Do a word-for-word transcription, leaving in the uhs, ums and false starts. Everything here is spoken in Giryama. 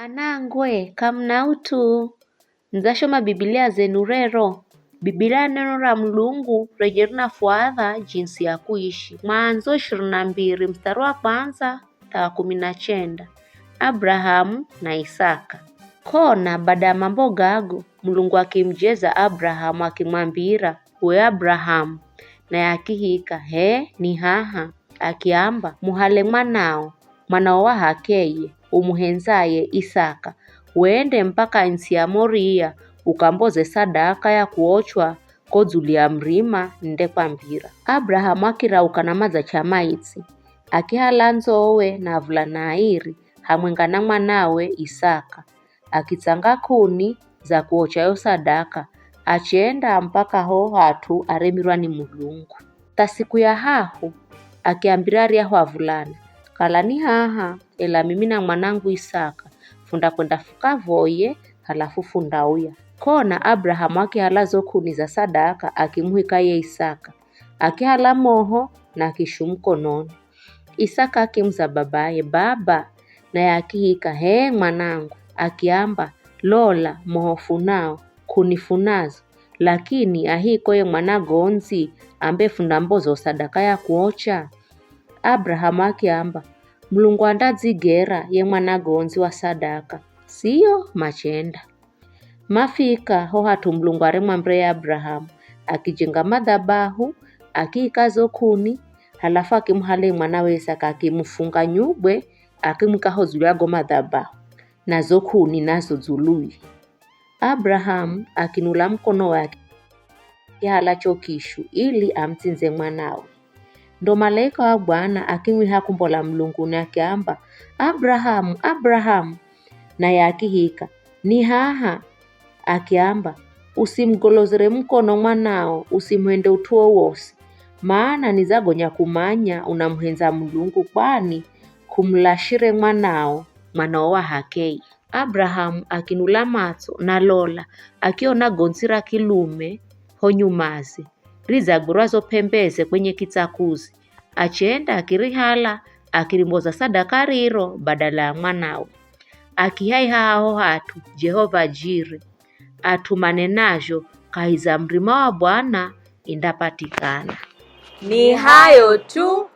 Anangwe, kamuna ut'u. Mudzashoma Bibilia zenu rero? Bibilia neno ra Mulungu renye rinafwaadha jinsi ya kuishi. Mwandzo ishirini na mbiri mstari wa kwanza tha wa kumi na chenda. Abrahamu na Isaka. Kona baada ya mambo gago, Mulungu akimujeza Abrahamu akimwambira, "We Abrahamu," naye akihika, "H'e, ni haha." Akiamba, "Muhale mwanao, mwanao wa h'akeye, umuhendzaye Isaka, wende mpaka ntsi ya Moria, ukamboze sadaka ya kuochwa ko dzulu ya murima nindekwambira." Abrahamu akirauka na madzacha maitsi, akihala ndzowe na avulana airi, hamwenga na mwanawe Isaka, akitsanga k'uni za kuocha yo sadaka, achenda mpaka ho hat'u aremirwa ni Mulungu. Tha siku ya hahu, akiambira aryahu avulana, "Kalani haha, ela mimi na mwanangu Isaka, fundakwenda fukavoye, halafu fundauya." Kona Abrahamu akihala zo k'uni za sadaka, akimuhika ye Isaka, akihala moho na kishu mukononi. Isaka akimuza babaye, "Baba," naye akihika, "H'e mwanangu." Akiamba, "Lola, moho funao, k'uni funazo, lakini ahiko ye mwanagondzi ambe fundamboza sadaka ya kuocha?" Abrahamu akiamba, "Mulungu andadzigera ye mwanagondzi wa sadaka, siyo machenda." Mafika ho hat'u Mulungu aremwambira ye Abrahamu, akijenga madhabahu, akiika zo k'uni, halafu akimuhala ye mwanawe Isaka, akimufunga nyubwe, akimwika ho dzulu ya go madhabahu, na zo k'uni nazo dzuluye. Abrahamu akinula mukonowe akihala cho kishu ili amutsindze mwanawe. Ndo malaika wa Bwana akimwiha kumbola mulunguni akiamba, "Abrahamu, Abrahamu!" Naye akihika, "Ni haha." Akiamba, "Usimugolozere mukono mwanao, usimuhende ut'u wowosi, mana nidzagonya kumanya unamuhendza Mulungu, kwani k'umulashire mwanao, mwanao wa h'akeye." Abrahamu akinula matso, na lola, akiona gondzi ra kilume ho nyumaze, ridzagwirwa zo p'embeze kwenye kitsakuzi. Achenda akirihala, akirimboza sadaka riro badala ya mwanawe. Akihaiha haho hat'u Jehova Jire, at'u manenazho kahi za murima wa Bwana indapatikana. Ni hayo tu,